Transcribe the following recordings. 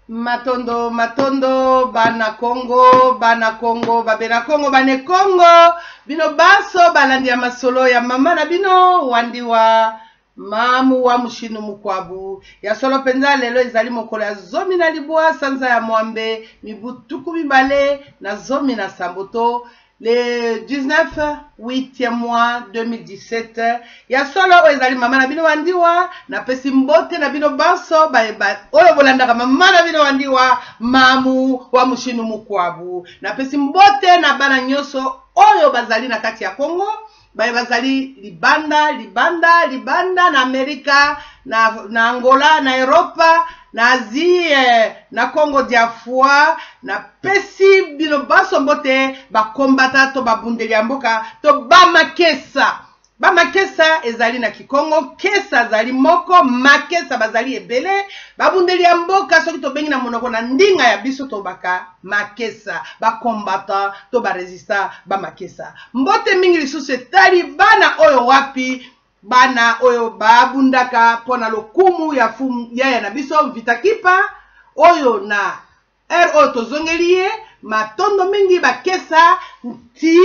Matondo matondo bana Congo bana Congo babena Congo bane Congo bino banso balandi ya masolo ya mama na bino wandiwa mamu wa mushinu mukwabu ya solo mpenza lelo ezali mokolo ya 19 sanza ya mwambe mibu 2017 to le 19 8e mois 2017. Ya solo oyo ezali mama na bino Wandiwa. Napesi mbote na bino banso oyo bolandaka mama na bino Wandiwa mamu wa mushinu mukwabu. Napesi mbote na bana nyonso oyo bazali na kati ya Congo, baye bazali libanda libanda libanda na Amerika, na Angola, na Europa, na Asie, na Congo dia foi. Napesi bino banso mbote bakombata to babundeli ya mboka to bamakesa. Bamakesa ezali na Kikongo, kesa azali moko, makesa bazali ebele. Babundeli ya mboka soki tobengi na monoko na ndinga ya biso tobaka makesa, bakombata to baresista bamakesa. Mbote mingi lisusu etali bana oyo wapi, bana oyo babundaka mpona lokumu ya fumu yaya na biso Vita Kipa, oyo na heure oyo tozongeli ye. Matondo mingi bakesa nti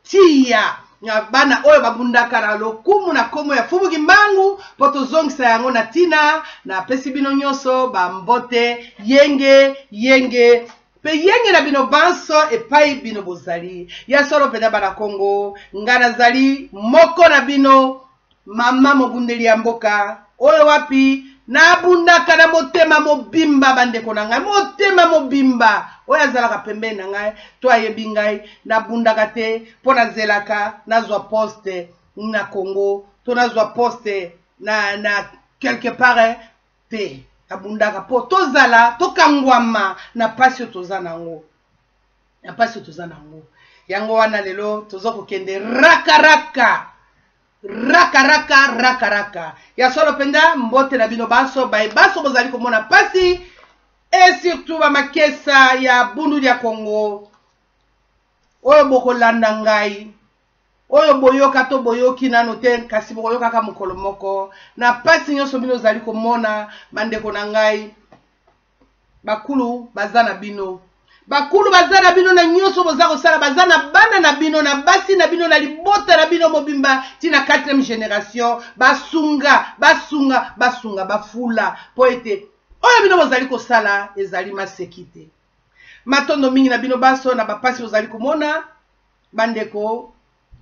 tia ya bana oyo babundaka na lokumu na kombo ya Fumu Kimbangu mpo tozongisa yango na ntina. Napesi bino nyonso bambote yenge yenge mpe yenge na bino banso epai bino bozali. Ya solo mpenza bana Kongo, nga nazali moko na bino, mama mobundeli ya mboka oyo wapi nabundaka na motema mobimba. Bandeko na ngai, motema mobimba oyo azalaka pembeni na ngai to ayebi ngai, nabundaka te mpo nazelaka nazwa poste na Congo to nazwa poste na quelque part te. Nabundaka mpo tozala tokangwama na pasi oyo toza nango, na pasi oyo toza nango. Yango wana lelo toza kokende rakaraka rakaraka rakaraka. Ya solo mpenza mbote na bino banso baye banso bozali komona pasi, et surtout bamakesa ya bundu ya Congo oyo bokolanda ngai, oyo boyoka to boyoki nano te, kasi bokoyokaka mokolo moko na pasi nyonso bino ozali komona. Bandeko na ngai, bakulu baza na bino, bakulu baza na bino na nyonso boza kosala, baza na bana na bino, na basi na bino, na libota na bino mobimba ti na 4e génération. Basunga basunga basunga bafula po ete oyo bino bozali kosala ezali maseki te. Matondo mingi na bino baso na bapasi bozali komona. Bandeko,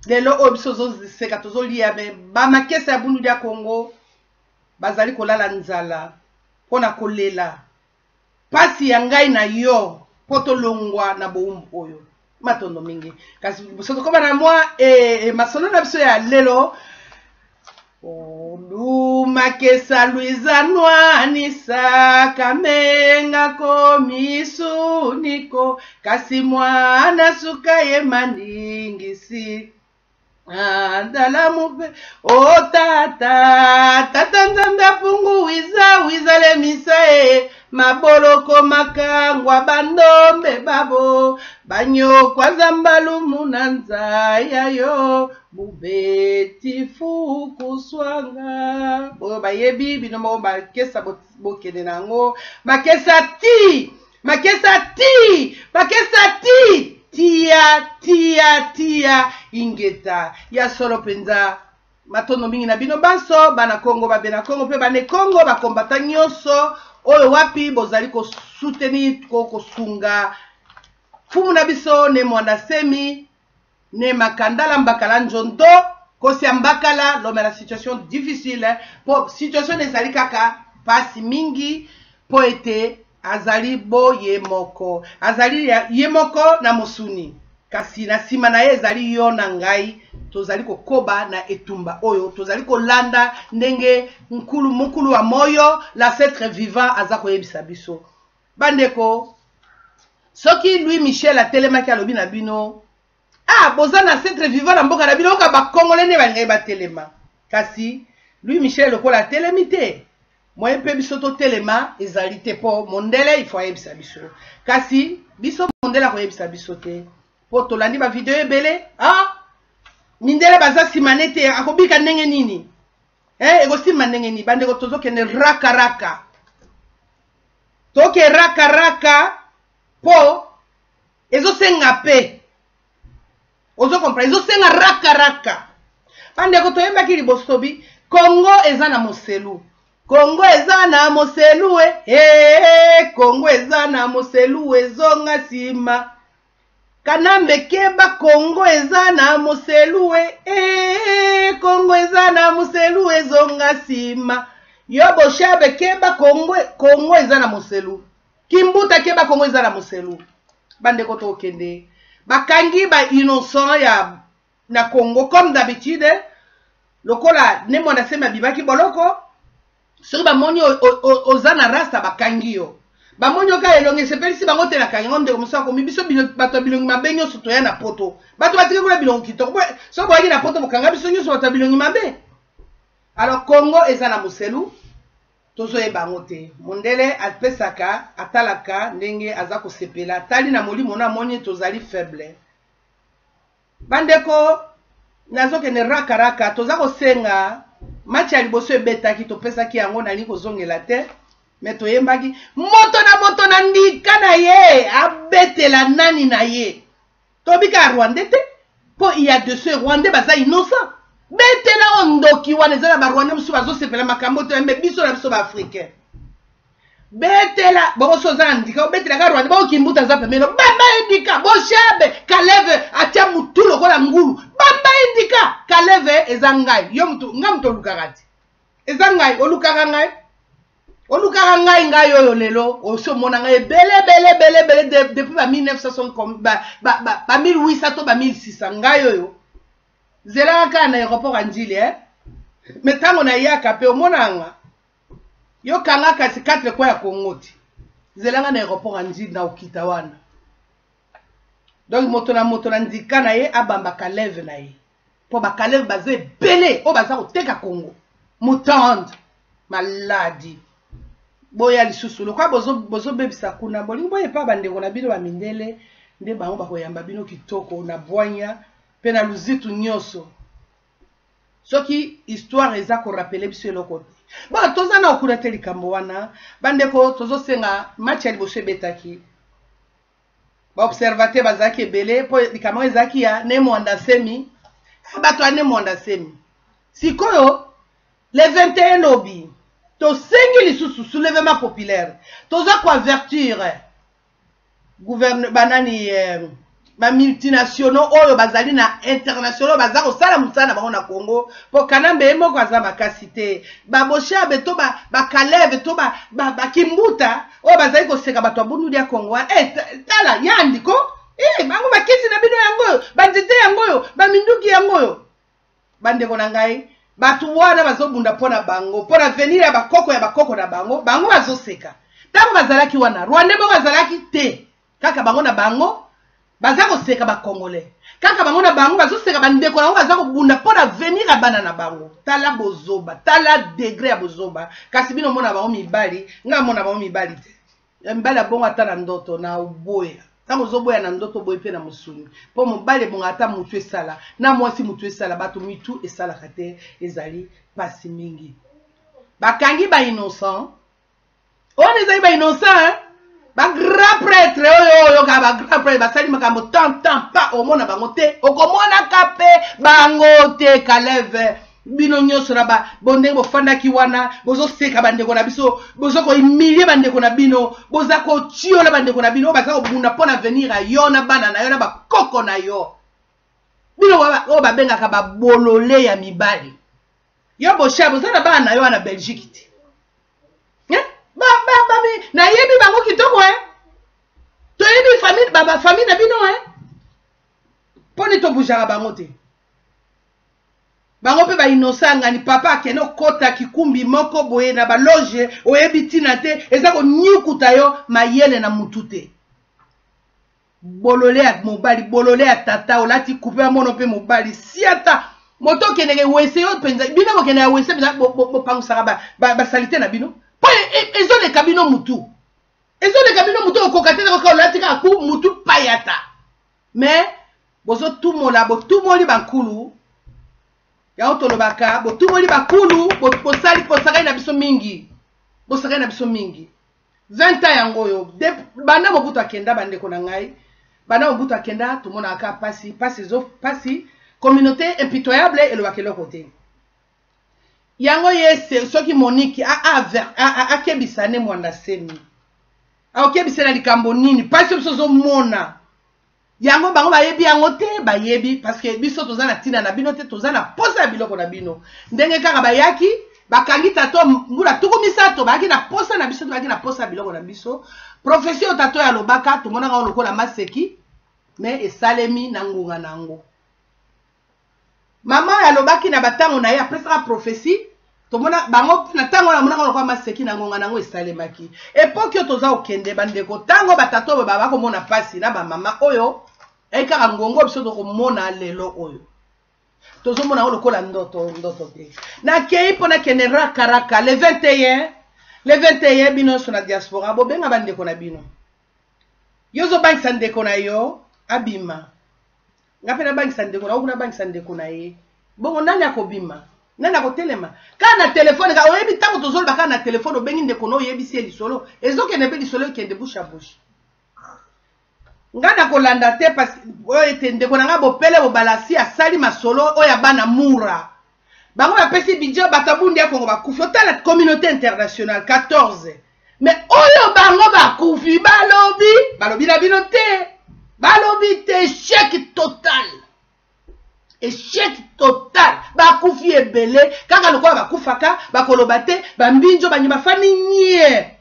lelo oyo biso tozoseka tozolia, me bamakesa ya bundu ya Congo bazali kolala nzala mpona kolela pasi ya ngai na yo mpo tolongwa na bowumbu oyo. Matondo mingi. Kasi biso tokóma na mwa masolo na biso ya lelo. Olumakesa luiza nwanisa kamenga komisuniko kasi mwana suka ye maningisi andala mupe o tata tata nzambe apungu wiza wiza lemisa e maboloko makangwa bandombe babo banyokwa zambalumu na nzaya yo bubeti fukuswanga. Oyo bayebi bino moko bakesa bokende na yango. Makesa ti makesa ti makesa ti tia tia tia ingeta. Ya solo mpenza matondo mingi na bino banso bana Kongo, babena Kongo mpe bane Kongo, bakombata nyonso oyo wapi bozali kosoutenir kosunga fumu na biso ne Mwanda Semi ne Makandala Mbakala Njondo kosia Mbakala l'homme la situation difficile po situation ezali kaka pasi mingi po ete azali bo ye moko, azali ye moko na mosuni, kasi na nsima na ye ezali yo na ngai. Tozali kokoba na etumba oyo tozali kolanda ndenge nkulu mokulu wa moyo l'ancêtre vivant aza koyebisa biso. Bandeko, soki Louis Michel atelemaki alobi na bino, ah boza na ancêtre vivant na mboka na bino, oka bakongole nde balingai batelema. Kasi Louis Michel lokola atelemi te, moye mpe biso totelema ezali te, mpo mondele il faut ayebisa biso. Kasi biso mondele akoyebisa biso te, mpo tolandi ba video ebele. Ah mindele baza nsima nete akobika ndenge nini, ekosimba ndenge nini? Bandeko, tozokende rakaraka. Toke raka raka po ezosenga pe. Ozo comprendre? Ezosenga raka raka. Bandeko toyembaki liboso tobi Congo eza na moselu. Congo eza na moselu e, hey, Congo eza na moselu ezonga nsima. Kanambe keba Congo eza na moselu e, hey, Congo eza na moselu ezonga nsima. Yo Boshabe keba Congo, Congo eza na moselu. Kimbuta keba Congo eza na moselu. Bandeko tokende. Bakangi ba innocent ya na Congo comme d'habitude lokola ne mwana semi abimaki boloko soki bamoni oza na rasta bakangi yo bamoni yo kaka elongi esepelisi bango te nakangi yango ndeko mosusu akomi biso bato ya bilongi mabe nyonso toya na poto bato batiki kuna bilongi kitoko soki boyaki na poto bokanga biso nyonso bato ya bilongi mabe alors Congo eza na moselu tozoyeba yango te mondele apesaka atalaka ndenge aza kosepela atali na molimo na amoni tozali faible Bandeko nazokende raka raka toza kosenga match ya liboso ebetaki topesaki yango nalingi kozongela te me toyembaki moto na moto na ndika na ye abetela nani na ye tobika ya rwandais te mpo il y a de ceux rwandais baza innocent betela oyo ndoki wana eza na barwandais mosusu bazosepela makambo te me biso na biso baafricain betela bongo so oza na ndika obetelaka rwanda bongo kimbuta aza pembeni bamba ye ndika boshabe kaleve atia mutu lokola ngulu bamba ye ndika kaleve eza ngai yo mutu ngai mutu olukaka te eza ngai olukaka ngai olukaka ngai ngai oyo lelo osi omona ngai ebele ebele ebele ebele depuis ba 1900 ba, ba, ba, ba 1800 to ba 1600 ngai oyo zelaka kaka na aéroport ya njili eh? me ntango nayaka mpe omonanga Yo kanga kasi 4 coin ya Congo ti. Zela nga na aéroport ya Ndjili na okita wana. Donc moto na moto na ndika na ye abamba kaleve na ye. Po ba kaleve baza ebele oyo baza koteka Congo. Mutande maladi. Boya lisusu lokola bozo bozobebisa kuna bolingi boye epa bandeko na bino ba mindele nde bango bakoyamba bino kitoko na bwanya pe na luzitu nyonso. Soki histoire eza ko rappeler biso eloko te. Bon, toza na okuna te likambo wana. Bandeko, tozosenga match ya liboso ebetaki. Ba observateur bazalaki ebele po likambo ezalaki ya Ne Muanda Nsemi. Bato ya Ne Muanda Nsemi. Sikoyo le 21 lobi tosengi lisusu soulèvement populaire. Toza ko avertir gouverne banani eh, ba multinationaux oyo bazali na internationaux baza kosala mosala na bango na Congo mpo Kanambe ye moko aza makasi te baboshabe to bakaleve to bakimbuta oyo bazali koseka bato ya bundu ya Congo wana eh, tala yandi ko eh, bango bakisi na bino yango oyo banzete yango oyo baminduki yango oyo bandeko na ngai bato wana bazobunda mpo na bango mpo na avenir ya bakoko ya bakoko na bango bango bazoseka ntango bazalaki wana rwandais moko azalaki te kaka bango na bango baza koseka bacongolais kaka bango na bango bazoseka bandeko na bango baza kobunda mpo na avenir ya bana na bango tala bozoba tala degre ya bozoba kasi bino omona bango mibali ngai amona bango mibali te ya mibali abongo ata na ndoto na oboya ntango ozoboya na ndoto oboyi mpe na mosuni mpo mobali ebonga ata motu esala na mwasi motu esala bato mitu esalaka te ezali mpasi mingi bakangi ba innocent oyo ezali ba innocent ba grand prêtre oyo oyoka ba grand prêtre basali makambo tant tant pa omona bango te okomonaka mpe bango te kaleve bino nyonso na ba bondenge bofandaki wana bozoseka bandeko na biso boza kohumilie bandeko na bino boza kotiola bandeko na bino oyo baza kobunda mpo na avenir ya yo na bana na yo na bakoko na yo bino oyo babengaka babolole ya mibali yo bosha boza na bana na yo wana belgique te eh? nayebi bango kitoko e toyebi famille bafamille na bino e mpo nini tobujaka bango te bango mpe bainosa ngani papa akende okota kikumbi moko boye na baloge oyebi ntina te eza konyukuta yo mayele na mutu te bolole ya mobali bolole ya tata olati kupe ya mono mpe mobali siata moto okendeke wese yo mpenza bino bokende ya wese mpenza bopangusaka basalite na bino mpo e, e, ezoleka bino mutu ezoleka bino mutu okoka te kaka olati kaka ku mutu payata mais bozotumola botumoli bankulu yango tolobaka botumoli bakulu bosali bosakani na biso mingi bosakani na biso mingi 20 ans yango oyo banda Mobutu akenda, bandeko na ngai, banda Mobutu akenda, tomonaka kaka pasi, pasi ezo pasi. Communauté impitoyable elobaka eloko te. Yango ye soki Monique akebisa ne Mwanda Semi, akokebisa na likambo nini? Pasi biso ozomona yango, bango bayebi yango te. Bayebi parce que biso toza na ntina na bino te, toza na posa ya biloko na bino. Ndenge kaka bayaki bakangi tato mbula 30, bayaki na posa na biso te, bayaki na posa ya biloko na biso. Prophétie oyo tato oyo alobaka, tomonaka yango lokola maseki, mais esalemi na ngonga na yango. Mama oyo alobaki na batango na ye, apesaka prophétie, tomona bango na ntango wana amonaka lokola maseki, na ngonga na yango esalemaki. Époque oyo toza kokende, bandeko, ntango batata oyo bakomona mpasi na bamama oyo ei kaka ngongo, biso tokomona lelo oyo tozomona yango lokola ndoto, ndoto te. Nakei mpo nakende rakaraka le 21, le 21. Bino nyonso na diaspora, bobenga bandeko na bino. Yo ozobangisa ndeko na yo abima, nga mpe nabangisa ndeko na yo kuna, abangisa ndeko na ye. Bongo nani akobima? Nani akotelema? Kaka na telefone, kaka oyebi ntango tozoloba kaka na telefone, obengi ndeko na, oyebisi ye, lisolo ezokende mpe lisolo ekende bouche à bouche. Nga nakolanda te, parce oyo ete ndeko na nga Bopele Bobalasi asali masolo oyo ya bana Mura. Bango bapesi budget, bato ya Bundi ya Kongo bakufi. Otala communauté internationale 14, mais oyo bango bakufi, balobi, balobi na bino te, balobi te. Échec total, échec total. Bakufi ebele kaka lokola bakufaka, bakoloba te. Bambinjo bangi bafandi nye,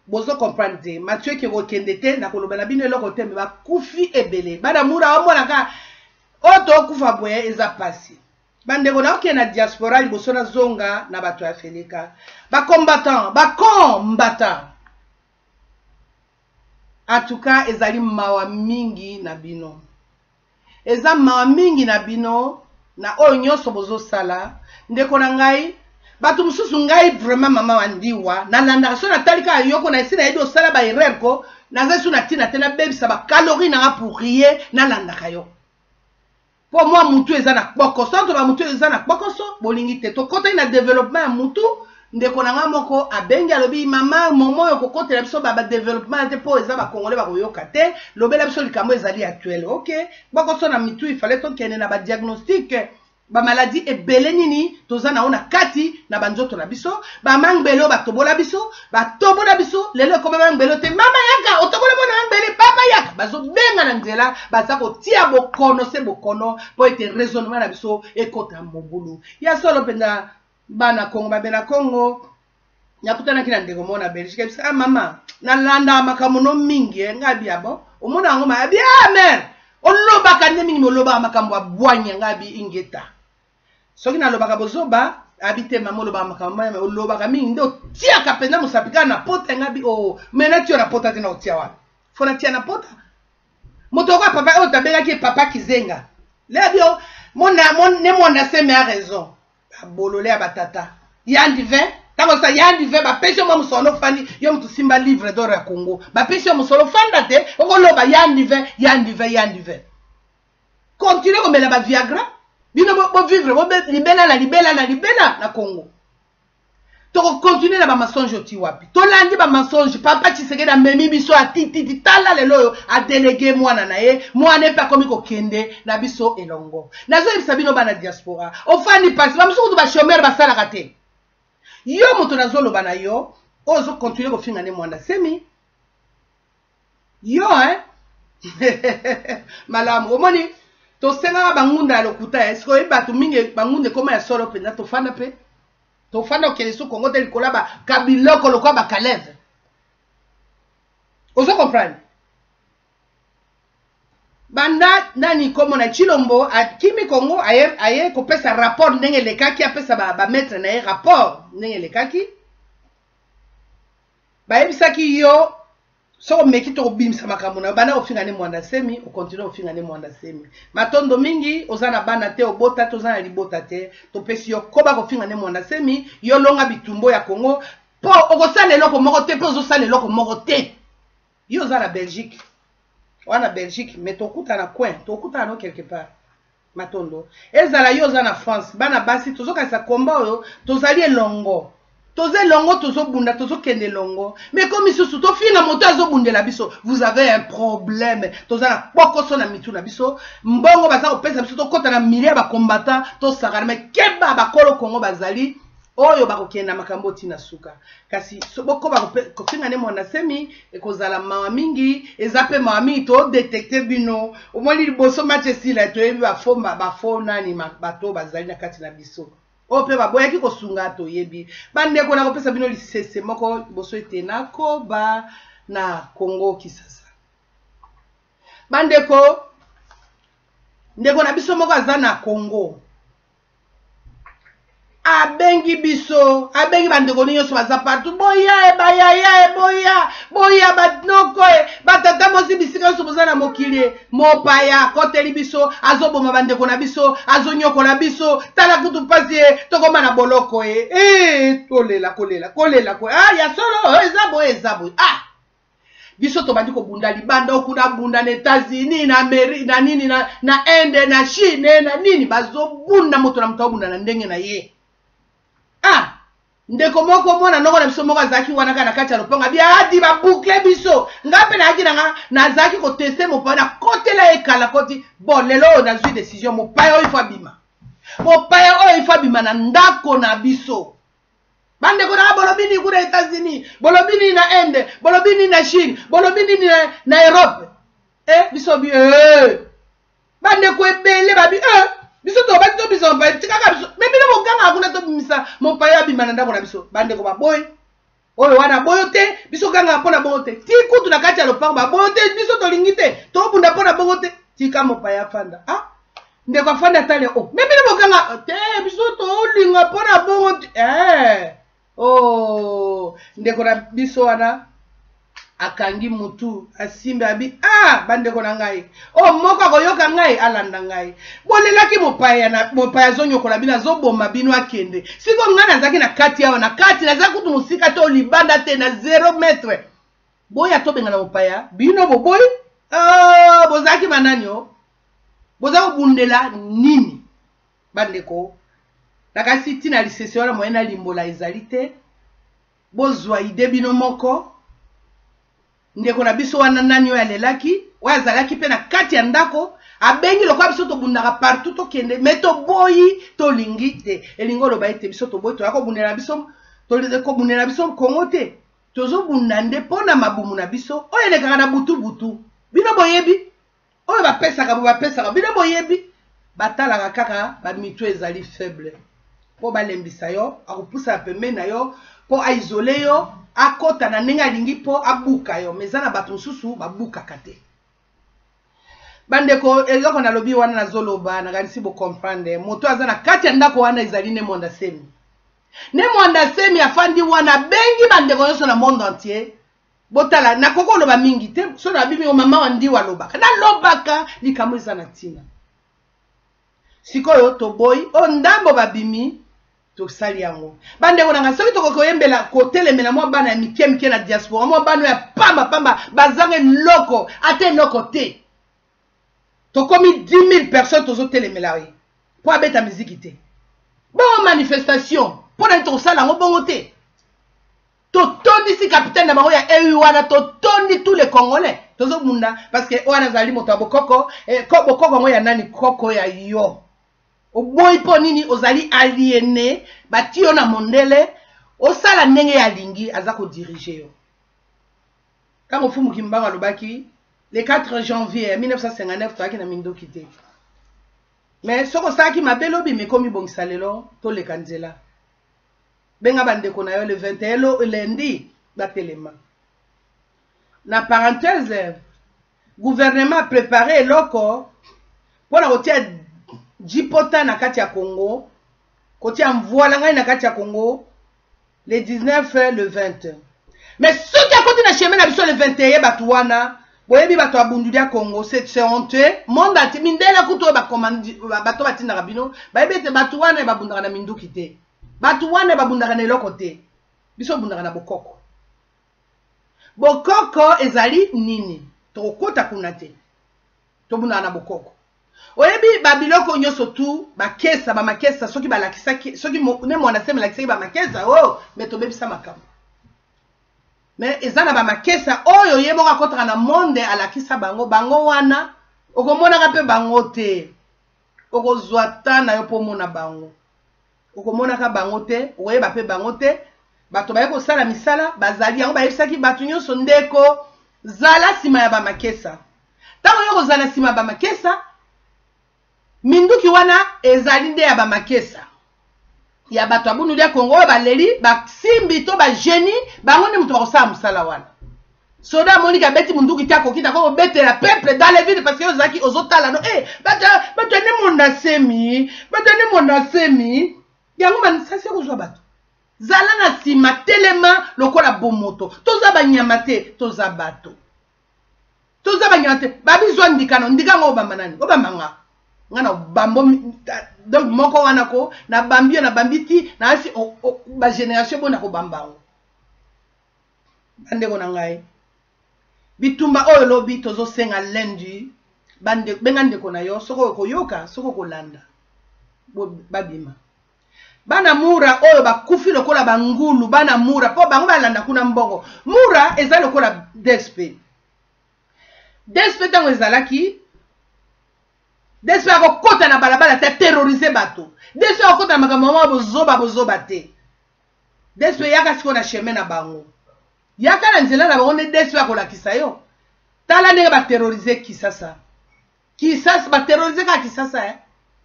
bozo comprendre te. Mathieu ke kokende te, nakoloba na bino eloko te, mais bakufi ebele. Bana Mura omonaka oyo tokufa boye, eza pasi, bandeko. Naokende na diaspora liboso nazonga na bato ya Felika. Bacombattant, bacombattant, en tout cas ezali mawa mingi na bino, eza mawa mingi na bino na oyo nyonso bozosala. Ndeko na ngai, bato mosusu, ngai vraiment mama wa Ndiwa, nalandaka so natali kaka yoko na esi nayebi osala baerreur ko naza su na ntina te nabebisa bacalorie nanga pour rien. Nalandaka yo mpo mwa mutu eza na kpokoso, to bamutu eza na kpokoso, bolingi te tokɔtaki na développement ya mutu. Ndeko na nga moko abengi, alobi: "Mama momo, oyo kokotela biso badéveloppement te, mpo eza bakongole bakoyoka te. Lobela biso likambo ezali actuel." Ok, kpokoso na mitu, ifale tokende na badiagnostic, bamaladi ebele nini toza nango na kati na banzoto na biso. Bamangbele oyo batobola biso, batobola biso, lelo ekoma mangbele te. Mama yaka, otobola mwana mangbele. Papa yaka, bazobenga na nzela, baza kotia bokono se bokono mpo ete raisonnement na biso ekota mobulu. Ya solo mpenza, bana Kongo, babena Kongo. Nakutanaki na ndeko moko na Belgique, ebisa: "Ah mama, nalandaka makambo no mingi." E ngai bia bo omona yango ma abi: "Ah mare, olobaka nde mingi, olobaka makambo ya bwanya." Ngai abi: "Ingeta, soki nalobaka bozoba?" Abi: "Te mama, olobaka makambo maya, olobaka mingi nde otiaka mpenza mosapi kaka na pota." Ngai abi: "O me natio na pota te, na otia wana fo natia na pota." Moto okoya papa oyo tabengaki ye papa Kizenga le abi o mona ne Mwanda Seme a raison. Babolole ya batata yandi 20, ntango sa yandi 20, bapesi yo mwa mosolo, ofandi yo moto simba livre d'or ya Congo, bapesi yo mosolo, fanda te, okoloba yandi 20, yandi 20, yandi 20. Continue komela baviagra, bino bovivre libela na libela na libela na Congo. Tokocontinue na bamensonge oti wapi? Tolandi bamensonge. Papa Tshisekedi amemi biso atititi. Tala lelo oyo adélégué mwana na ye, mwana mpe akomi kokende na biso elongo. Nazoyebisa bino bana diaspora, ofandi mpasi, bamosusu kutu bachômeur, basalaka te. Yo moto nazoloba na yo oyo ozocontinue kofinga nde Mwanda Semi, yo hein? Malamu, omoni tosengaka bangunda ya lokuta. Eske oyebi bato mingi bangunda ekóma ya solo mpenza? Tofanda mpe tofanda, okende so Kongo te, likolo ya bakabiloko lokola bakaleve. Ozo comprendre? Banda nani komona Chilombo akimi Kongo, aye, aye kopesa rapport ndenge elekaki, apesa bamaître na ye rapport ndenge elekaki. Bayebisaki yo soki omeki to kobimisa makambo na yo, banda kofinga nde Mwanda Semi, ocontinue kofinga nde Mwanda Semi. Matondo mingi. Oza na bana te, obota te, oza na libota te, topesi yo koba kofinga nde Mwanda Semi. Yo longa bitumbo ya Kongo, mpo okosala eloko moko te, mpe ozosala eloko moko te. Yo oza na Belgique, wana Belgique, mais tokutana coin, tokutana no quelque part. Matondo. Ezala yo oza na France, bana basi, tozokanisa komba oyo tozali elongo. Toza elongo, tozobunda, tozokende elongo. Mais comme misusu tofinga moto azobundela biso, vous avez un problème. Toza na pokoso na mitu na biso, mbongo baza kopesa biso tokota na milieu ya ba combattant, tosakana. Mais keba, bakolo Congo bazali oyo bakokende na makambo tina suka. Kasi bokoba kofinga ne Mwanda Semi, ekozala mawa mingi, eza pe mawa mingi, to detecte bino. Omoni liboso match esila, toyebi ba faux ma, ba faux nani, ma, bato bazali na kati na biso. Oyo pe baboyaki kosunga, toyebi. Bandeko, nakopesa bino lisese moko liboso ete nakoba na Congo Kisasa. Bandeko, ndeko na biso moko aza na Congo. Abengi biso, abengi bandeko nyonso baza partout, boya e bayaya e boya, boya banoko e batata mosi bisika nyonso boza na mokili e. Mopaya akoteli biso, azoboma bandeko na biso, azonyokola biso, tala kutu mpasi e, tokoma na boloko e. E, tolela, kolela, kolela, kolela. Ah, ya solo, oh, eza boye, eza boye. Ah! Biso tobandi kobunda libanda, okuna bunda na États-Unis, na Amérique, na nini, na Inde, na Chine, na nini, bazobunda moto na moto abunda na ndenge na ye. Ah! Ndeko moko, mwana noko na biso moko azalaki wana kaka na kati ya lopango, abi, ah, di ba boucler biso. Nga pe nayaki na nga, nazalaki ko tester mopaya, na kotela ye kala koti. Bon, lelo oyo nazwi décision, mopaya oyo il faut abima. Mopaya oyo il faut abima na ndako na biso. Bandeko na bolobi nini kuna États-Unis, bolobi nini na Inde, bolobi nini na Chine, bolobi nini na Europe. Eh, biso bi, eh. Bandeko ebele babi, eh, biso tobaki tobimisa mopaya, tikaka biso. Mais bino bogangaka kuna tobimisa mopaya abima na ndako na biso. Bandeko baboyi. Oyo wana boyo te, biso gangaka mpona bongo te. Ti kutu na kati ya lopango baboyo te, biso tolingi te, tobunda mpona bongo te. Tika mopaya afanda. Ah, ndeko afanda atale, oh, mais bino boganga te, biso tolinga mpona bongo te. Eh, oh, ndeko na biso wana akangi mutu, asimbi abi, ah, bandeko na ngai, oh, moko akoyoka ngai, alanda ngai. Bolelaki mopaya na mopaya azonyokola bino, azoboma bino, akende. Siko ngai nazalaki na kati awa, na kati, nazalaki kutu mosika te, libanda te, na 0 mètre. Boya tobengana mopaya, bino boboyi? Oh, bozalaki banani oh? Boza kobundela nini? Bandeko, nakasi tina lisese wana moyen nalimbola ezali te. Bozwa ide bino moko. Ndeko na biso wana nani oyo alelaki, oyo azalaki pe na kati ya ndako, abengi lokola biso tobundaka partout tokende, mais toboyi, tolingi te. Elingi oloba ete biso toboyi, toya kobundela biso, tolingi kobundela biso Congo te. Tozobunda nde mpo na mabumu na biso oyo elekaka na butu butu. Bino boyebi oyo bapesaka bo bapesaka, bino boyebi batalaka kaka ba mitu ezali faible mpo balembisa yo, akopusana pembeni na yo mpo aisole yo, akota na ndenge alingi mpo abuka yo. Mais eza na bato mosusu babukaka te. Bandeko, eloko nalobi wana nazoloba, nakanisi bo comprendre. Moto aza na kati ya ndako wana ezali ne Mwanda Semi. Ne Mwanda Semi afandi wana, abengi bandeko nyonso na monde entier. Botala, nakoki koloba mingi te, soki nalobi mingi, mama wa Ndiwa alobaka. Nalobaka likambo eza na ntina. Sikoyo toboyi, oyo ndambo babimi, tosali yango. Bandeko na ngai, soki tokoki koyembela, kotelemela mwa bana ya mike mike na diaspora, mwa bana ya pamba pamba, bazanga eloko, ata eloko te. Tokomi 10 000 personnes tozotelemela ye po abeta miziki te. Bongo manifestation, po na nini tokosala yango bongo te? Totondisi capitaine na bango ya EU wana, totondi tous les Congolais. Tozobunda parce que wana azali moto ya bokoko, bokoko yango ya nani? Koko ya yo. Oboyi po nini? Ozali aliéné, bati yo na mondele, osala ndenge ya lingi, aza ko diriger yo. Tango Fumu Kimbangu alobaki le 4 janvier 1959 toyaki na mindoki te. Mais soki osalaki mabe lobi, mekomi bongisa lelo, toleka nzela. Benga bandeko na yo le 21 lo lundi batelema. Na parenthèse, gouvernement a préparé eloko mpona kotia jipota na kati ya Congo, kotia mvuala ngai na kati ya Congo le 19 le 20. Mais soki akoti na chemin na biso le 21, bato wana boyebi bato ya bundu ya Congo, c'est honteux. Monde entier, mindele kutu oyo bato batindaka bino, bayebi ete bato wana babundaka na minduki te. Bato wana babundaka na eloko te. Biso babundaka na bokoko. Bokoko ezali nini? Tokokota kuna te. Tobundaka na bokoko. Oyebi babiloko nyonso tu bakesa bamakesa soki balakisaki soki ne mwana semi alakisaki bamakesa o oh, me tobebisa makambo me eza na bamakesa oyo ye moko akotaka na monde alakisa bango bango wana okomonaka mpe bango te okozwa ta na yo mpo omona bango okomonaka bango te okoyeba mpe bango te bato baye kosala misala bazali yango bayebisaki bato nyonso ndeko zala nsima ya bamakesa ntango yo kozala nsima ya bamakesa minduki wana ezali nde ya bamakesa ya bato ya bundu ya kongo oyo baleli basimbi to bagenie bango nde moto bakosala mosala wana soda amoni ke abeti munduki te akoki te akoki kobetela peuple dans le vide parce que ozalaki ozotala no eh, bato bato ya nde monda semi bato ya nde monda semi yango masasi ekozwa bato zala na nsima telema lokola bomoto toza banyama te toza bato toza banyama te babizwa ndikano ndika yango obamba nani obamba nga nga na bambo donc moko wana ko nabambi yo nabambi ti naasi bagénération bo nakobamba yango bandeko na ngai bitumba oyo lobi tozosenga lundi benga ndeko na yo soki okoyoka soki okolanda babima bana mura oyo bakufi lokola bangulu bana mura mpo bango balanda kuna mbongo mura eza lokola dsp dsp ntango ezalaki dsp akokota na balabala te aterrorise bato dsp akokota na makambo mwa bozoba bozoba te dsp yaka sikoyo na chemin na bango yaka na nzela na bango nde dsp akolakisa yo tala ndenge baterrorise kisasa kisasa baterrorise kaka kisasa eh?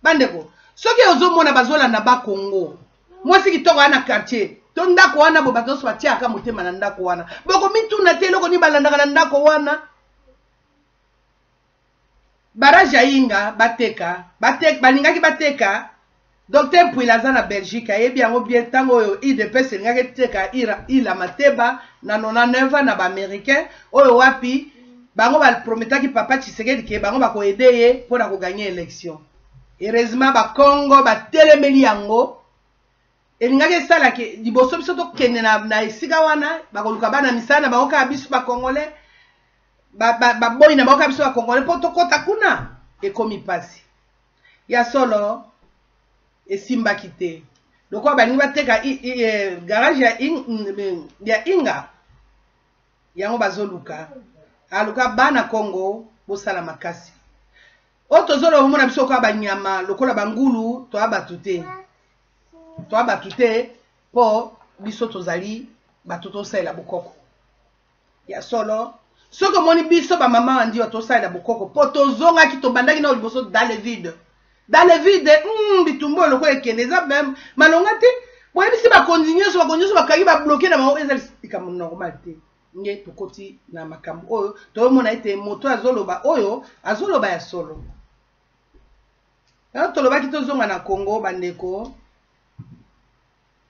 bandeko soki ozomona bazolanda bakongo mwasi kitoko aya na quartier to ndako wana bo bato nyonso batiaka motema na ndako wana bokomituna te eloko nini balandaka na ndako wana barrage ya inga bateka bateka balingaki bateka docteur mpuila aza na belgique ayebi yango bien ntango oyo udps elingaki eteka ila mateba na 99 na baaméricain oyo wapi bango baprometaki papa tshisekedi ke bango bakoede ye mpo na koganye élection heureusement bakongo batelemeli yango elingaki esala ke liboso biso tokende na, na esika wana bakoluka bana misala na bango kaka biso bacongolais baboyi ba, ba na bango kaka biso bacongolais mpo tokɔta kuna ekomi mpasi ya solo esimbaki te lokola balingi bateka eh, garage ya, in, ya inga yango bazoluka aluka bana congo bosala makasi oyo tozoloba omona biso lokola banyama lokola bangulu toya bato te toya bato te mpo biso tozali bato tosalela bokoko ya solo soki omoni biso bamama wa ndiwa tosalela bokoko mpo tozongaki tobandaki nao liboso dans le vide dans le vide mm, bitumba oyo lokola ekende eza meme malonga te boyebisi bakonzi nyonso bakonzi nyonso bakangi babloke na bango eza likambo normal te nge tokoti na makambo oyo toyomona ete moto azoloba oyo azoloba ya solo yango tolobaki tozonga na congo bandeko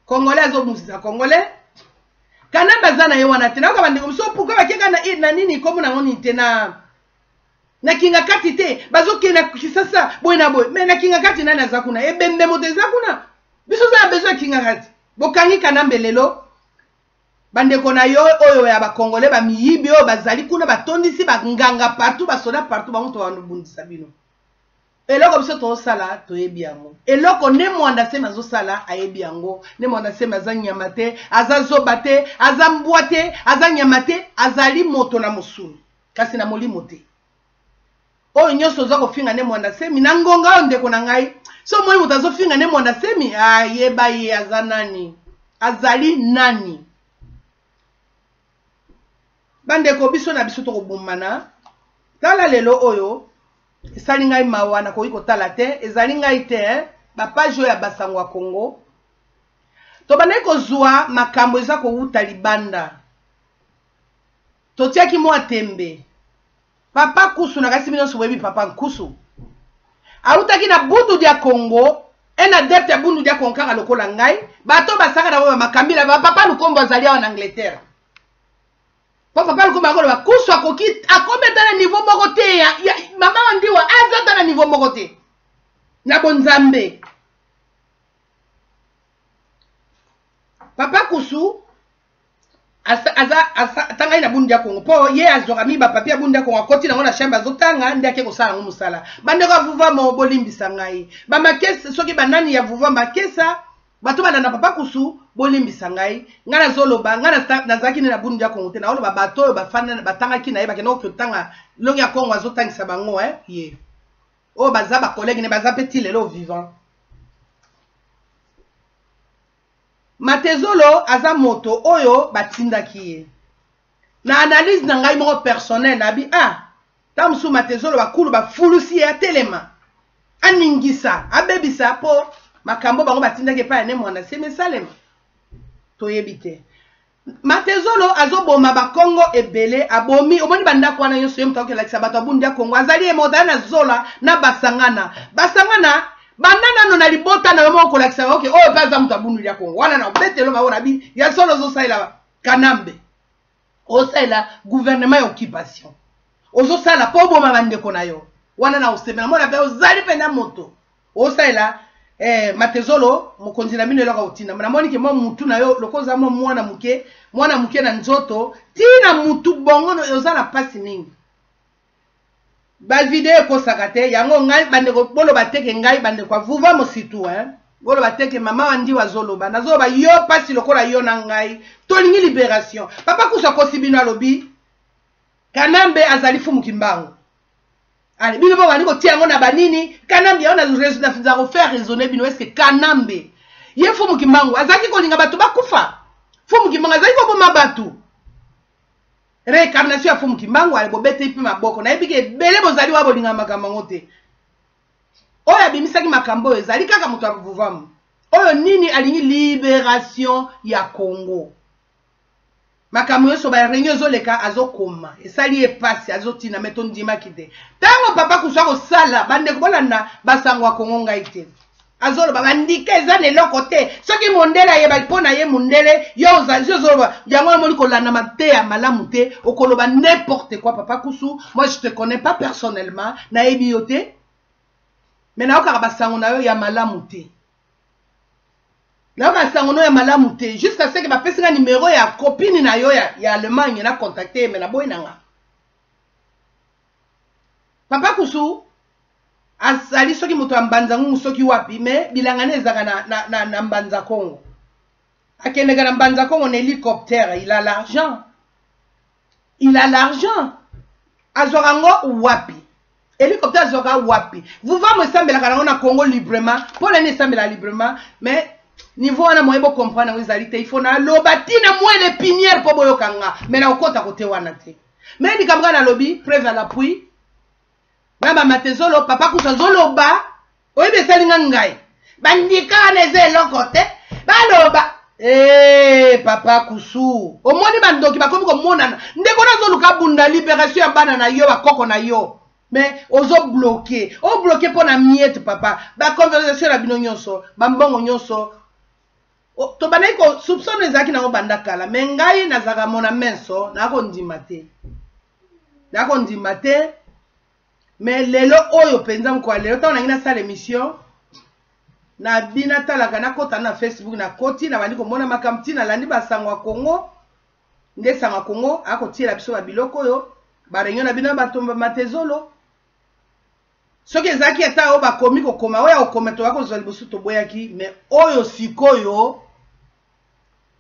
congolais azobundisa congolais kanambe aza na ye wana te nayoka bandeko mosusu pourkui bakeka na, na nini nkombo nango nini te na na kingakati te bazokende na kisasa boye na boye me na kingakati nani aza kuna ebembe moto eza kuna biso oza na besoin ya kingakati bokangi kanambe lelo bandeko na yo oyo ya bakongole bamiyibi oyo bazali kuna batondisi banganga partout basoda partout bango tobandobundisa bino eloko biso tozosala toyebi yango eloko ne mwanda semi azosala ayebi yango ne mwanda semi aza nyama te aza zoba te aza mbwa te aza nyama te azali moto na mosuni kasi na molimo te oyo nyonso oza kofinga ne mwanda semi na ngonga oyo ndeko na ngai so omoni moto azofinga ne mwanda semi ayeba ye aza nani azali nani bandeko biso na biso tokobomana tala lelo oyo esali ngai mawa nakoki kotala te ezali ngai te eh? bapage oyo ya basango ya congo tobandaki kozwa makambo eza kowuta libanda totiaki mwa tembe papa kusu nakasi bino nyonso boyebi papa nkusu awutaki na bundu dia congo un adepte ya bundu dia congo kaka lokola ngai bato basaka na bango bamakambila bapapa lukombo azali awa na angleterre po papa lukombo akoloba kusu akoki akomi ata na niveau moko te ya, ya mama wa ndiwa aza ata na niveau moko te na bonzambe papa kusu Aza atangaki na Bundu ya Kongo mpo ye azwaka mingi bapapier ya Bundu ya Kongo, akoti nango na chambre, azotanga nde ake kosala yango mosala. Bandeko ya Vuvamo, bolimbisa ngai, bamakesa soki banani ya Vuvamo bakesa bato balanda Papa Kusu, bolimbisa ngai. Ngai nazoloba, ngai nazalaki nde na Bundu ya Kongo te. Naoloba bato oyo bafanda, batangaki na ye, bakenda kokotanga longi ya Kongo, azotangisa bango ye oyo baza bacollègue ne, baza mpe ti lelo vivant. Matezolo aza moto oyo batindaki ye. Na analyse na ngai moko personnel, nabi ah, ntango mosusu Matezolo bakulu bafulusi ye atelema, aningisa, abebisa mpo makambo bango batindaki epai ya Ne Mwanda Nsemi esalema. Toyebi te. Matezolo azoboma bakongo ebele, abomi, omoni bandako wana nyonso, ye moto akokelakisa bato ya Bundu ya Kongo, azali ye moto, na Zola na Basangana. Basangana banda nano na libota na yo moko kolakisa oke oyo mpe aza moto ya Bundu ya Kongo wana na obetelo bango na bi ya solo. Ozosalela Kanambe, osalela gouvernement ya occupation, ozosala mpo oboma bandeko na yo wana na osepela mona mpe ozali mpenza moto osalela Matezolo mokonzi na bino. Eloko otinda, namoni ke mwa mutu na yo lokola oza mwa mwana moke, mwana moke na nzoto, ntina mutu bongo oza na mpasi mingi. Bavideo ekosaka te yango. Ngai bandeko, boloba teke ngai bandeko avuva mositu, hein? Boloba teke mama wa ndiwa azoloba, nazoloba yo mpasi lokola yo na ngai tolingi libération. Papa Kusu akosi bino, alobi Kanambe azali Fumu Kimbangu. Ale bino bo bandi kotia yango na banini Kanambe yango naza kofaire raisonner bino. Est-ce Kanambe ye Fumu Kimbangu azalaki kolinga bato bakufa? Fumu Kimbangu azalaki koboma bato? Réincarnation ya Fumu Kimbangu. Ale bobeteli mpe maboko, nayebi ke ebele bozali wa bolinga makambo yango te. Oyo abimisaki makambo oyo ezali kaka moto ya Vuvamu oyo nini alingi libération ya Congo. Makambo nyonso baréunion ezoleka, azokoma, esali ye pasi, azotina me tondimaki te. Ntango Papa Kusu akosala, bandeko bolanda basango ya Kongo, ngai te, azoloba bandika eza na eloko te. Soki mondele ayebaki mpo na ye mondele, yo ozali ozoloba yango, namoni kolanda mateya malamu te, okoloba n'importe quoi. Papa Kusu, moi je te connais pas personnellement, nayebi yo te, me nayokaka basango na yo ya malamu te, nayoka sango no ya malamu te, jusqu'à ce que bapesi nga numéro ya copine na yo ya Allemagne, na contacte ye, me naboyi na nga. Papa Kusu azali soki moto ya Mbanza Ngungu, soki wapi, me bilanga ne ezalaka na Mbanza Kongo. Akendeka na Mbanza Kongo na hélicoptère. Il a l'argent, il a l'argent. Azwaka yango wapi? Hélicoptère azwaka wapi? Vuvamo esambelaka nango na Congo librement. Mpo nani esambelaka librement? Mais niveau wana moye bocomprendre yango ezali te. Il faut naloba ntina moelle épinière mpo boyoka nga, mais nakokɔta kote wana te. Mais likambo kaka nalobi, preuve à l'appui na bamatezolo, Papa Kusu azoloba, oyebi esali nga ngai, bandika wana eza eloko te, baloba. Hey, Papa Kusu, omoni bandoki bakomi komonana. Ndeko nazoluka bunda libération ya bana na yo, bakoko na yo, mais ozobloquer, obloquer mpo na miete. Papa, baconversation na bino nyonso, bambongo nyonso tobandaki kosoupçonner ezalaki nango banda kala. Me ngai nazalaka mona menso, nakondima te, nakondima te. Me lelo oyo mpenza, mokolo ya lelo, ntango nangi nasala émission na bino, natalaka, nakota na Facebook, nakoti, nabandi komona makambo ntina nalandi basango ya Congo. Nde sango ya Congo akotiela biso babiloko oyo, baréunion na bino ya bato Matezolo. Soki ezalaki ata oyo bakomi kokoma, oyo ya kokoma toya kozwa liboso, toboyaki. Me oyo sikoyo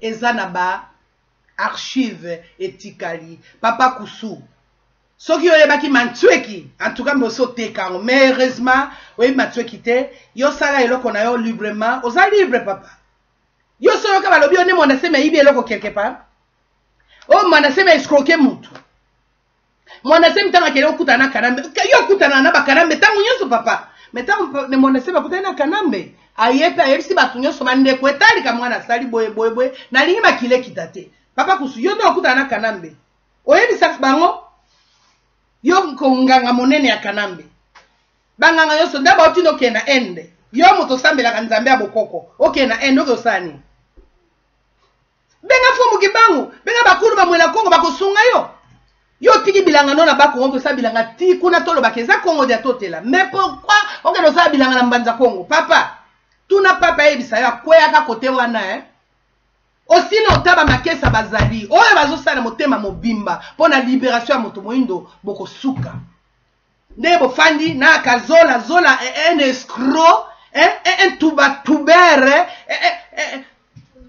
eza na ba archive etikali. Papa Kusu, soki oyebaki Mantsweki, en tout cas mboso oteka yango. Mais heureusement oyebi Mantsweki te. Yo sala eloko na yo librement, oza libre, papa. Yo so oyoka balobi yo nde Mwanda Semi ayibi eloko quelque part, oyo Mwanda Semi escroquer mutu. Mwanda Semi ntango akende okutana na Kanambe, yo okutana na bakanambe ntango nyonso, papa. Mais ntango ne Mwanda Semi akutani na Kanambe, aye mpe ayebisi bato nyonso, bandeko, etalika mwana asali boye boye boye, nalingi makili ekita te. Papa Kusu, yo nde okutana na Kanambe, oyebisaka bango, yo konganga monene ya Kanambe, banganga nyonso nde bauti okende na Inde. Yo moto osambelaka Nzambe ya bokoko, okende na Inde, oke osala nini? Benga Fumu Kimbangu, benga bakulu bamwela Kongo, bakosunga yo. Yo otiki bilanga no na Bakongo, okosala bilanga ti kuna, tolobaka eza Kongo dia totela. Mais pourquoi okende osala bilanga na Mbanza Kongo? Papa, tuna papa ayebisa yo, akweyaka kote wana, eh? Aussi longtemps ba makesa bazali oyo bazosala motema mobimba mpo na liberation ya moto moindo, bokosuka ndenge bofandi na kazola zola, un escroc, un tubatubere.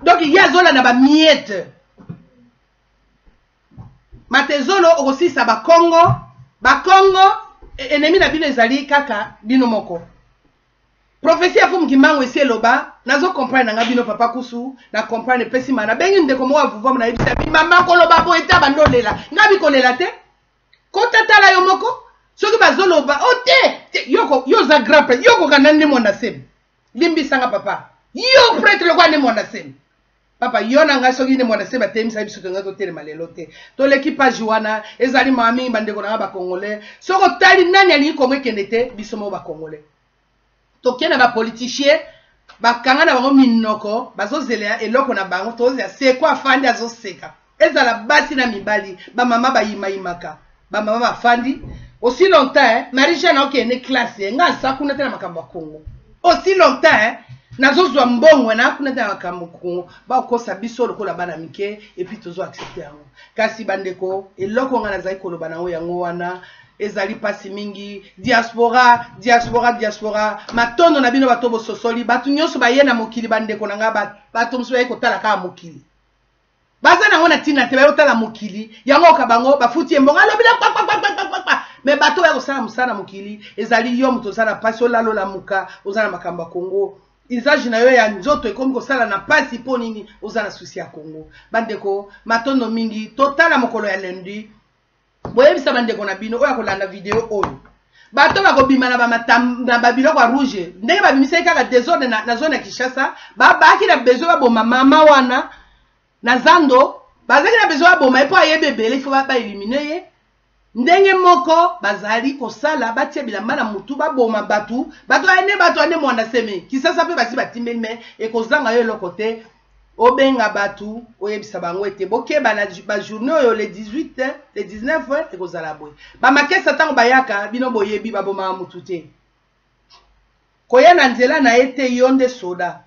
Donc ye azolanda ba miette matezolo. Okosilisa bakongo, bakongo ennemi na bino ezali kaka bino moko. Prophétie ya Fumu Kimbangu esi eloba. Nazo comprendre na nga bino, papa Kusu, na comprendre epesi ma nabengi ndeko moko ya vuvamu, nayebisa bi mama koloba boye te, abandi olela. Nga bi kolela te, kota tala yo moko soki bazoloba o te te. Yo yo oza grand prêtre, yo kokanda nde Mwanda Semi. Limbisanga papa, yo prêtre lokola nde Mwanda Semi. Papa, yo na ngai, soki nde Mwanda Semi atelemisa biso, tongai totelema lelo te. Toleki page wana. Ezali mawa mingi, bandeko na nga bacongolais. Soki otali nani alingi Kongo ekende te, biso moko bacongolais. Tokei na bapoliticien, bakanga na bango minoko, bazozela eloko na bango. Tozela seko afandi azoseka, ezala basi na mibali, bamama bayimayimaka, bamama bafandi aussi longtemps, eh, Marie Jeanne akokende classe, nga aza kuna te na makambo ya Congo. Aussi longtemps, eh, nazozwa mbongo na kuna te na makambo Congo. Bakokosa biso lokola bana mike et puis tozo accepte yango. Kasi bandeko, eloko nga nazali koloba nango yango wana. Ezali mpasi mingi. Diaspora, diaspora, diaspora, matondo na bino. Bato bososoli, bato nyonso baye na mokili, bandeko na nga, bato mosusu baye kotala kaka mokili, baza nango na ntina te. Baye kotala mokili yango, oka bango bafuti ye mbongo, alobi na kpakpakpakpakpa. Me bato baya kosala mosala na mokili, ezali yo moto oza na mpasi, olala olamuka, oza na makambo ya Kongo. Usage na yo ya nzoto ekomi kosala na mpasi. Mpo nini oza na souci ya Kongo? Bandeko, matondo mingi. Totala mokolo ya lundi. Boyebisa bandeko na bino oyo akolanda video oyo, bato bakobima na babiloko ya rouge ndenge babimisaki kaka désordre na zone ya Kinshasa. Babaki na besoin baboma mama wana na zando, bazalaki na besoin baboma ye mpo ayebi ebele, ifo baéliminer ye. Ndenge moko bazali kosala, batia bilamba na mutu, baboma bato. Bato ane, bato ane Mwanda Seme Kisasa mpe basi batimbeli. Me ekozanga yo eloko te. Obenga bato, oyebisa bango ete bokeba na bajournée oyo, le 18, le 19, ekozala boye. Bamakesa ntango bayaka, bino boyebi, babomaka mutu te. Koya na nzela na ye te. Yo nde soda,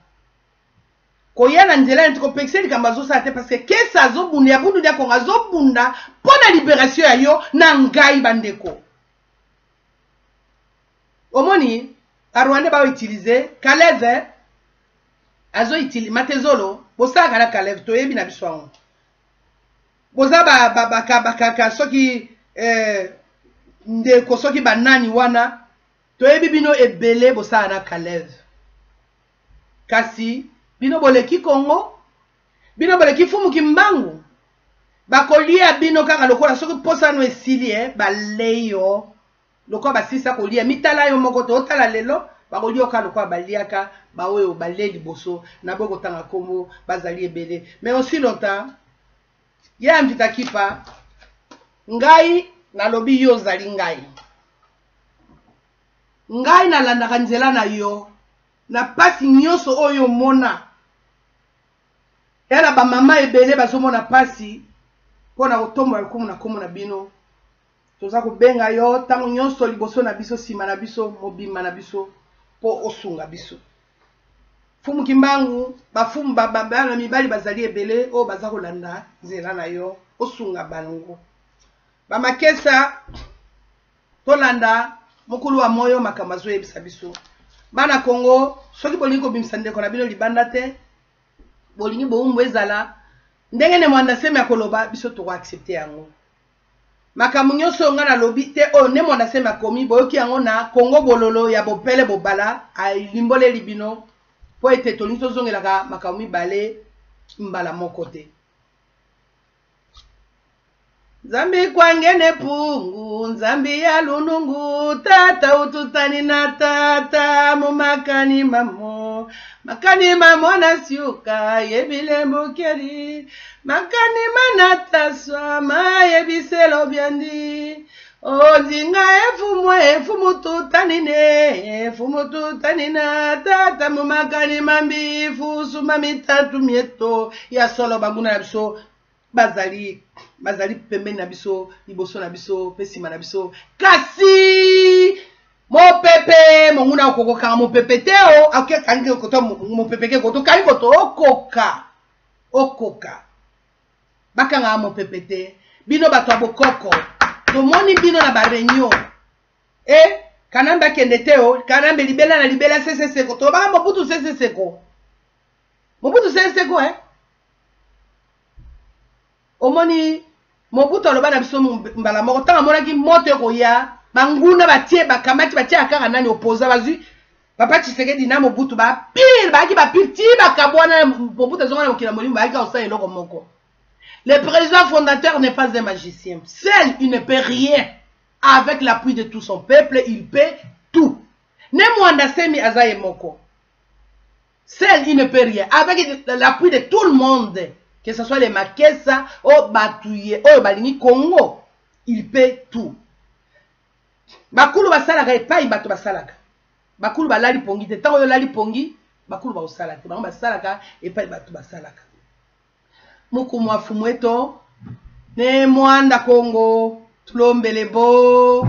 koya na nzela neti kopekisa likambo azosala te, parce que kesa azobunda ya bundu ya Kongo, azobunda mpo na libération ya yo na ngai. Bandeko, omoni barwandais baoutiliser Kaleve, azoutiliser Matezolo. Bosalaka na Kaleve, toyebi na biso yango. Boza bakaka soki ndeko, soki banani wana, toyebi bino ebele bosala na Kaleve. Kasi bino boleki Kongo, bino boleki Fumu Kimbangu. Bakolia bino kaka lokola soki mposano esili, balei yo lokola basilisa kolia. Mitala yo moko te, otala lelo bakolia kaka lokola baliaka baoyo balie liboso na boye. Kotanga nkombo, bazali ebele. Mais aussi longtemps ye amvita kipa, ngai nalobi yo ozali ngai, ngai nalandaka nzela na yo na pasi nyonso oyo omona ya na bamama ebele bazomona pasi mpo na kotombola lokumu na nkombo na bino. Toza kobenga yo ntango nyonso, liboso na biso, nsima na biso, mobimba na biso, mpo osunga biso. Fumu Kimbangu, bafumu bana mibali bazali ebele oyo baza kolanda nzela na yo, osunga bango. Bamakesa, tolanda mokulu wa moyo, makambo azoyebisa biso. Bana Kongo, soki bolingi kobimisa ndeko na bino libanda te, bolingi bowumbu ezala ndenge ne Mwanda Semi akoloba, biso tokoaccepter yango. Makambo nyonso oyo ngai nalobi te, oyo nde Mwanda Semi akomi, boyoki yango na Kongo Bololo ya Bopele Bobala alimboleli bino, mpo ete tolingi tozongelaka makambo mibale mbala moko te. Nzambi kwangene pungu, nzambi ya lunungu, tata ututani na tata mumakani mamo, makani mamo na siuka yebilembukeli, makani manataswa mayebiselo byandi ozinga efumu efumu tutanine efumu tutanina tata mumakani mambi fusuma mitatu mieto. Ya solo, banguna na biso bazali pembeni na biso, liboso na biso mpe nsima na biso. Kasi mopepe, monguna okokokanga mopepe te. O akangi koto mopepe ke koto kangi koto okoka. Okoka. Bakangaka mopepe te. Bino bato ya bokoko. Tomoni bino na ba reunion. Eh, Kanambe akende te o. Kanambe libela na libela sese seko. Tolobaka Mobutu sese seko. Mobutu sese seko eh. Omoni Mobutu aloba na biso mbala moko ntango amonaki moto ekoya banguna batie bakamati batie kaka nani opoza bazwi papa Tshisekedi na Mobutu ba pire bayaki ba pire ti bakabwana Mobutu azonga na mokili ya molimo bayaki kosala eloko moko. Le président fondateur n'est pas un magicien. Seul, il ne peut rien. Avec l'appui de tout son peuple, il peut tout. Ne Mwanda Semi aza ye moko. Seul, il ne peut rien. Avec l'appui de tout le monde, que ce soit les Makesa, o Batuye, oyo balingi Congo, il peut tout. Bakulu basalaka epai bato basalaka. Bakulu balali pongi te. Ntango oyo olali pongi, bakulu bakosala te. Bango basalaka epai bato basalaka. Mukumu wa fumu eto ne mwanda Kongo tulombele bo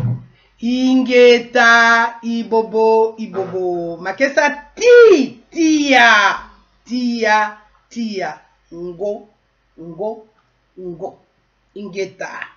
ingeta ibobo ibobo makesa ti tia tia tia ngo ngo ngo ingeta.